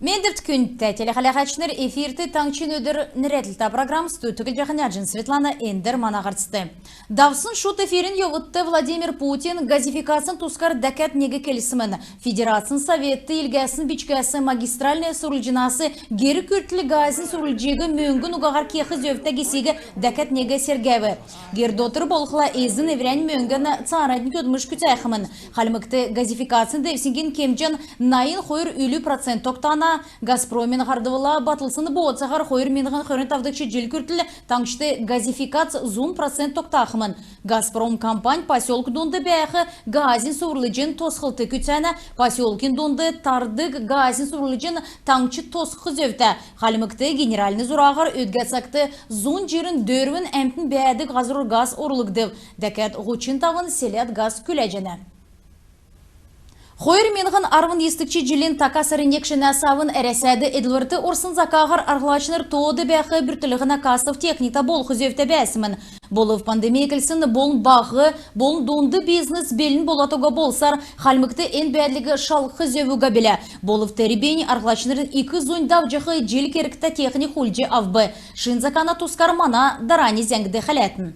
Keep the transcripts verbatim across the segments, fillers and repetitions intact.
Мендвт, күндтә телехәләәчнр! Эфирт «Таңһчин өдр» нерәдлтә программ. Студьд Түглҗәхнә Җин Светлана. Эндр мана һарцд. Давсн шуд эфирин йовудт Владимир Путин газификацин тускар дәкәд нег келсмн. Федерацин Советд илгәсн бичгәс магистральн суврлҗнас гер күртл газин суврлҗиг мөңгн угаһар кех зөвтә гисиг дәкәд нег сергәв. Гер дотр болхла эзн эврән мөңгән цааранднь көдлмш күцәхмн. Хальмгт газификацин девсңгин кемҗән найн хойр үлү процент тогтана. «Газпромин» һардврла батлсн бооцаһар хойр миңһн хөрн тавдгч җил күртл таңһчд газификац зун процент тогтахмн. «Газпром» компань поселк дунд бәәх газин суврлҗин тосхлт күцәнә. Поселкин дунд тардг газин суврлҗин таңһчд тосхх зөвтә. Хальмгт генеральн зураһар өдгә цагт зун җирн дөрвн әмтн бәәдг һазрур газ орулгдв. Дәкәд һучн тавн селәд газ күләҗәнә. Хойр миңһн арвн йисдгч җилин така сарин нег шинәс авн Әрәсәд эдлврт орсн закаһар арһлачнр тоод бәәх бүртклһнә кассов техникта болх зөвтә бәәсмн. Болв пандемия эклсн болн баһ болн дунд бизнес белн болад уга болсар Хальмгт эн бәәдлиг шалһх зөв уга билә. Болв тер бийнь арһлачнрин ик зунь давҗах җил кергтә техник хулдҗ авв. Шин закана тускар мана дарани зәңгд хәләтн.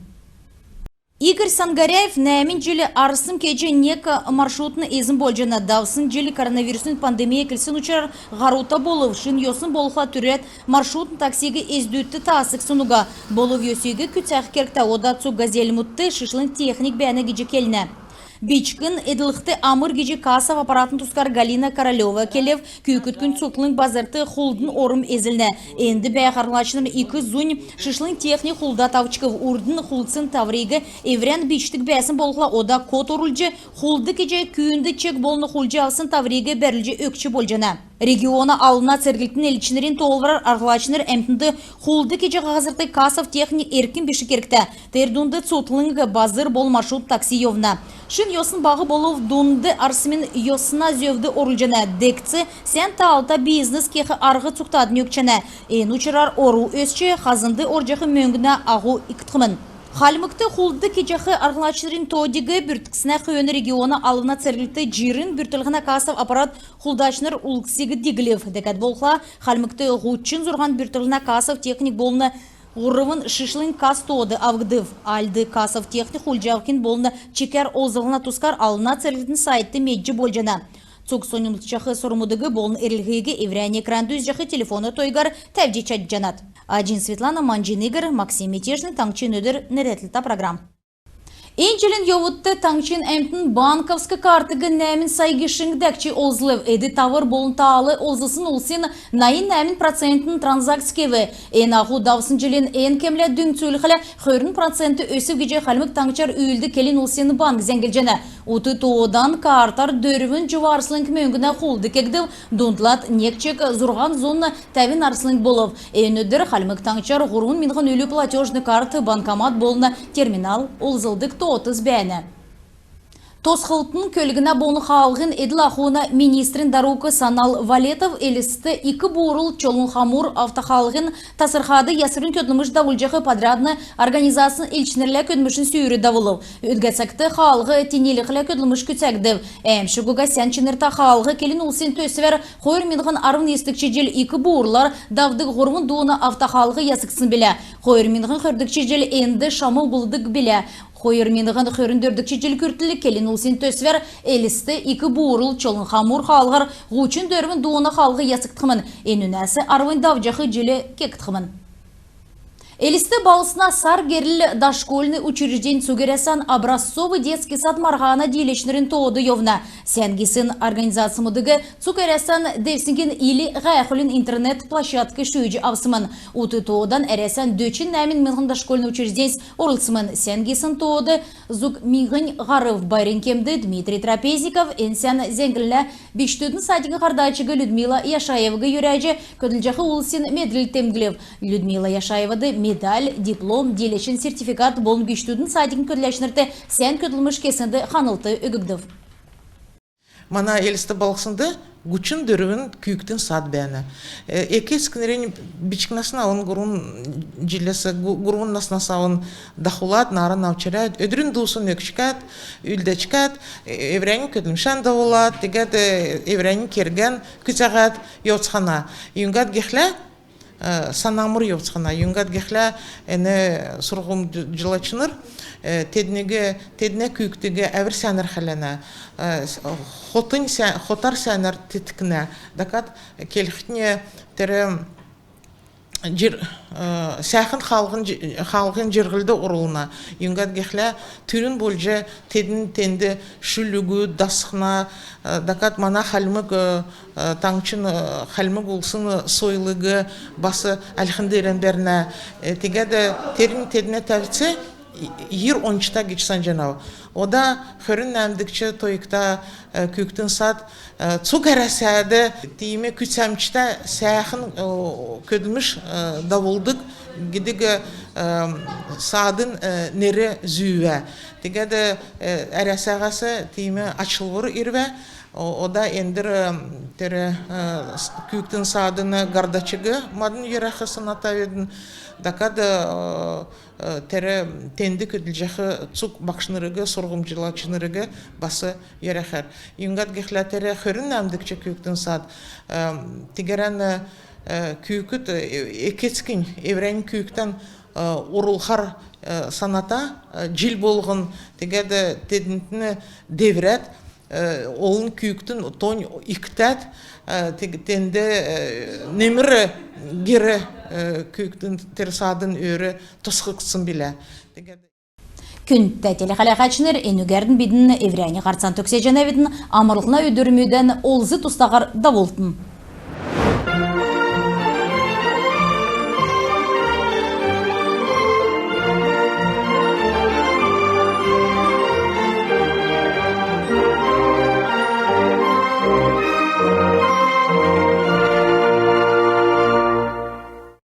Игорь Сангаряев нәәмн җил арсм кеҗ нег маршрутин эзн болҗана. Давсн җил коронавирусин пандемия эклсн учрар һарута болв. Шин йосн болхла түрәд маршрутн таксиг эздүдт таасгдсн уга. Болв йосиг күцәх кергтә. Ода цуг газельмүдт шишлң техник бәәнә гиҗ келнә. Бичкн эдлхд амр гиҗ кассов аппаратн тускар Галина Королева келв. Күүкд күн цутхлң базрт хулдн орм эзлнә. Энд бәәх арһлачнрин ик зунь шишлң техник хулдад авчкв. Урднь хулдсн тавриг эврән бичдг бәәсн болхла, ода код орулҗ, хулд кеҗ, күүнд чек болн хулдҗ авсн тавриг бәрүлҗ өгч болҗана. Региона алвна церглтин элчнрин тоолврар арһлачнр әмтнд хулд кеҗәх һазрт кассов техник эрк биш кергтә. Тер дунд цутхлң базр болн маршрут такси йовна. Шин йосн баһ болв дунд арсмин йосна зөвд орулҗана. Дегц сән таалта бизнес кех арһ цугтаднь өгчәнә. Эн учрар ору өсч, хазнд орҗах мөңгнә аһу икдхмн. Хальмгт хулд кеҗәх арһлачнрин тоотыг бүрткснә хөөн региона алвна церглт җирн бүртклһнә кассов аппарат хулдачнр улгсиг диглв. Дәкәд болхла, Хальмгт һучн зурһан бүртклһнә кассов техник болн һурвн шишлң касс тоод авгдв. Альд кассов техник хулдҗ авхин болн чикәр олзллһна тускар алвна церглтин сайтд медҗ болҗана. Цуг соньмсҗах сурврмудыг болн эрлһиг эврәннь экранд үзҗәх телефона тойгар тәвҗ чадҗанат. Аҗин Светлана, Манҗин Игорь, Максим Мятежный, «Таңһчин өдр» нерәдлтә программ. Эн җилин йовудт таңһчин әмтн банковск картыг нәәмн сай гишң дәкҗ олзлв. Эд-тавр болн таал олзлсн улсин найн нәәмн процентнь транзакц кев. Эн аху давсн җилин эн кемлә дүңцүлхлә, хөрн процент өсв гиҗ Хальмг Таңһчар үүлддг келн улсин банк зәңглҗәнә. Ут тоодан картар дөрвн җува арслң мөңгнә хулд кегдв, дундлад нег чек зурһан зун тәвн арслң болв. Эн өдр Хальмг Таңһчар һурвн миңһн үлү платежн карт, банкомат болн терминал олзлдг тоотс бәәнә. Тосхлтын, көлгнә болн хаалһин эдл-ахун министрин дарук Санал Валетов Элстд Ик Буурл — Чолун-Хамур автохаалһин тасрхад ясврин көдлмш давулҗах подрядн организацин элчнрлә көдлмшин сүүр давулв. Өдгә цагт хаалһ тинилхлә көдлмш күцәгдв. Әәмшг уга сән чинртә хаалһ келн улсин төсвәр хойр миңһн арвн йисдгч җил Ик Буурлар давдг һурвн дууна автохаалһ ясгдсн билә. Хойр миңһн хөрдгч җил энд шам углдг билә. Хойр миңһн хөрн дөрвдгч җил күртл келн улсин төсвәр Элст — Ик Буурл — Чолун-Хамур хаалһар һучн дөрвн дууна хаалһ ясгдхмн. Энүнәс арвнь давҗах җил кегдхмн. Элст балһсна «Сар герл» дошкольн учреждень цуг Әрәсән «Образцовый детский сад» марһана дииләчнрин тоод йовна. Сән гисн организацмудыг цуг Әрәсән девсңгин ил һәәхүлин интернет-площадк шүүҗ авсмн. Ут тоодан Әрәсән дөчн нәәмн миңһн дошкольн учрежденьс орлцсмн. Сән гисн тоод зуг миңһнь һарв. Байрин кемд Дмитрий Трапезников эн сән зәңгллә бичкдүдин садикин һардачиг Людмила Яшаеваг йөрәҗ, көдлҗәх улсин медрл темдглв. Людмила Яшаевад медаль, диплом, дииләчин сертификат болн бичкдүдин садикин көдләчнрт сән көдлмш кеснд ханлт өггдв. Мана Элст балһснд һучн дөрвн күүкдин сад бәәнә. Эк-эцкнрнь бичкнәсн авн, һурвн җиләс, һурвн наснас авн дахулад, нааран авч ирәд, өдрин дуусн өгчкәд, үлдәчкәд, эврәннь көдлмшән давулад, тегәд эврәннь кергән күцәһәд йовцхана. Юңгад гихлә санамр йовцхана. Юңгад гихлә эн сурһмҗлачнр тедниг, теднә күүкдиг әвр сәәнәр хәләнә, хотар сәәнәр теткнә. Дәкәд келхднь, тер җир сәәхн хаалһин җирһлд орулна. Юңгад гихлә түрүн болҗ тедн тенд шүлг дасхна. Дәкәд мана хальмг таңһчин, хальмг улсин сойлыг бас альхн деерән бәрнә. Тегәд тернь теднә тәвц йир ончта гиҗ санҗанав. Ода хөрн нәәмдгч тойгта күүкдин сад цуг Әрәсәд тиим күцәмҗтә сәәхн көдлмш давулдг гидг садин нер зүүв. Тегәд Әрәсәһәс тиим ачлвр ирв. Ода эндр тер күүкдин садин һардачиг мадн йөрәх санатавидн. Дәкәд тер тенд көдлҗәх цуг багшнриг, сурһмҗлачнриг бас йөрәхәр. Юңгад гихлә тер хөрн нәәмдгч күүкдин сад тегәрән күүкд, эк-эцкнь эврәннь күүкдән орулхар саната, җил болһн тегәд теднтн деврәд, олн күүкдин тонь икдәд, тенд немр гер күүкдин тер садин өөр тосхгдсн билә. Күндтә телехәләһәчнр, энүгәрн бидн эврәннь һарцан төгсәҗәнәвидн. Амрлһна өдрмүдән олз-тустаһар давултн.